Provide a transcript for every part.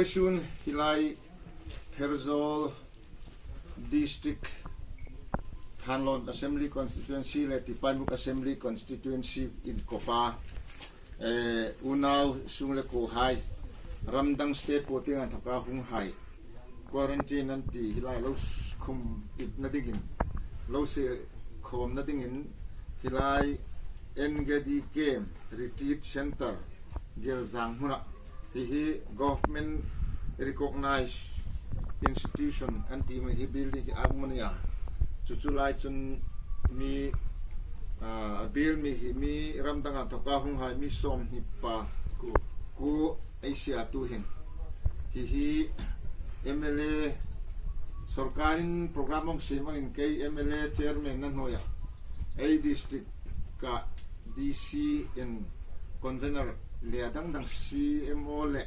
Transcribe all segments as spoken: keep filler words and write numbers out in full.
Vawisun hi lai Pherzawl District, Thanlon Assembly Constituency le Tipaimukh Assembly Constituency inkawpa, eh, unau sung le kuohai, ramdang state po tieng inthawka hunghai, quarantine an ti hi lai lo s-, khum itna dingin, lo sie khawmna dingin hi lai N G D K Retreat Centre Gelzang hmuna. Hi hi government recognized institution an ti mai hi building hi a um a nia. Chu chu lai chun mi, ah, a build mi hi mi ramdang inthawka hunghai mi sawmhni pakuo ei siatu hin. Hi hi M L A sawrkarin program hung siem angin kei M L A chairman-na hnuoia ei district-a D C in convener le a dang dang C M O le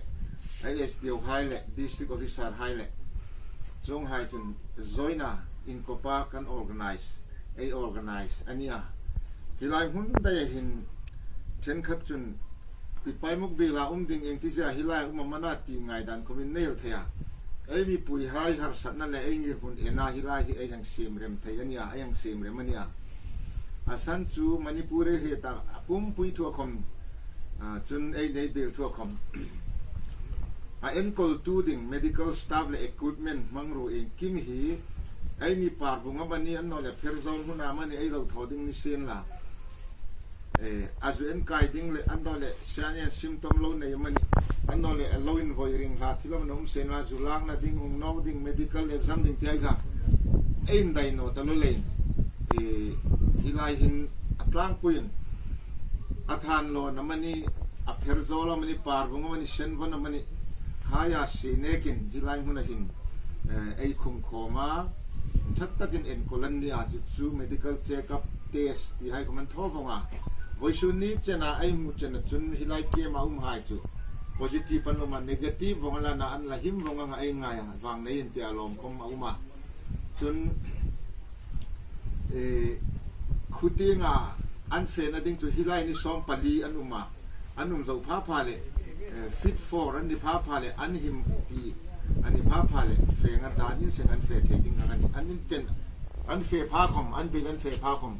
S D O hai le district officer hai le chuonghai chun join-a inkawpa kan organize, ei organize a nia. Hi lai hmun daia hin ṭhenkhat chun Tipaimukh biela um ding ieng ti zia hi lai um am a na ti ngaidan khawmin nei el thei a. Ei mipuihai harsatna le ei ngirhmun ena hi lai hi ei hang siem rem thei a nia, ei hang siem rem a nia. A san chu Manipur ei hriet a, a pumpui thua khawm, ah, chun ei nei biel thua khawm. A enkawltu ding medical staff le equipment hmangruo iengkim hi eini Parbung amanih, annawleh Pherzawl hmuna amanih ei lo thaw ding ni sien la. Eh, a zu enkai ding le, annawleh sianian symptom lo nei amanih, annawleh a lo invoi ring hla thil am a um sien la, zu lakna ding, hung nawk ding, medical exam ding ti hai kha ei indai naw ta lo leiin. Eh, hi lai hin a tlangpuiin a Thanlon amanih, a Pherzawl amanih, Parbung amanih, Senvon amanih, haia sie nekin hi lai hmuna hin, eh, ei khum khawm a, ṭha takin enkawl an nia, chu chu medical check-up, test ti hai khawm an thaw vawng a. Vawisun ni chena ei hmu chena chun hi lai camp-a umhai chu positive an um a, negative vawng an la na, an la him vawng anga ei ngai a, vang nei an ti a, lawm khawm a um a. Chun, eh, khu tienga an fena ding chu hi lai ni sawm pali an um a, an um zo pha pha le, eh, fit for an ni pha pha le, an him ti an ni pha pha le, fe ngat ta an inseng an fe thei ding ang a nih. An inten, an fe pha khawm, an bil an fe pha khawm,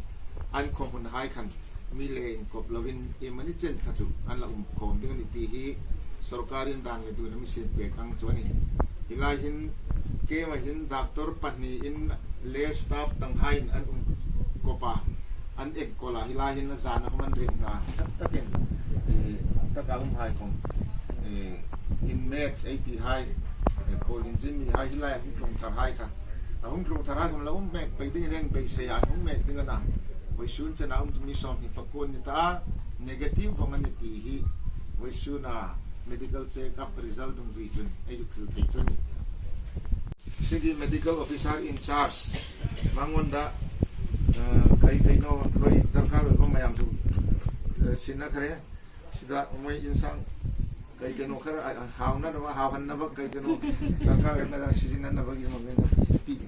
an khawm hun hai khan mi le inkawp lovin, iemani chen kha chu an la um khawm ding a nih ti hi sawrkarin dan le duona mi siem pek ang chu a nih. Hi lai hin, camp-a hin doctor pahni in le staff danghaiin an um kawp a, an enkawl a, hi lai hin a zana khawm an ring a, ṭha takin, eh, taka umhai khawm, eh, inmates ei ti hai, eh, khawl inzin mi hai hi lai a hung tlung thar hai kha, a hung tlung thar hai khawm la um mek pei dingin ei beisei a, hung mek ding a na. Vawisun chena um chu mi sawmhni pakuo an ni ta a, negative vawng an ni ti hi vawisuna medical check-up result dungzui chun ei zuk hril thei chu a nih. City Medical Officer in charge, Mangonda, eh, kai kai no khoi darkar ko mayam chu, eh, sinna khare, sida umoi insang kai kai no khare, ah, ah, hau na ba, hau han na ba, kai kai no darkar na da, season na ba, ki mo men pi.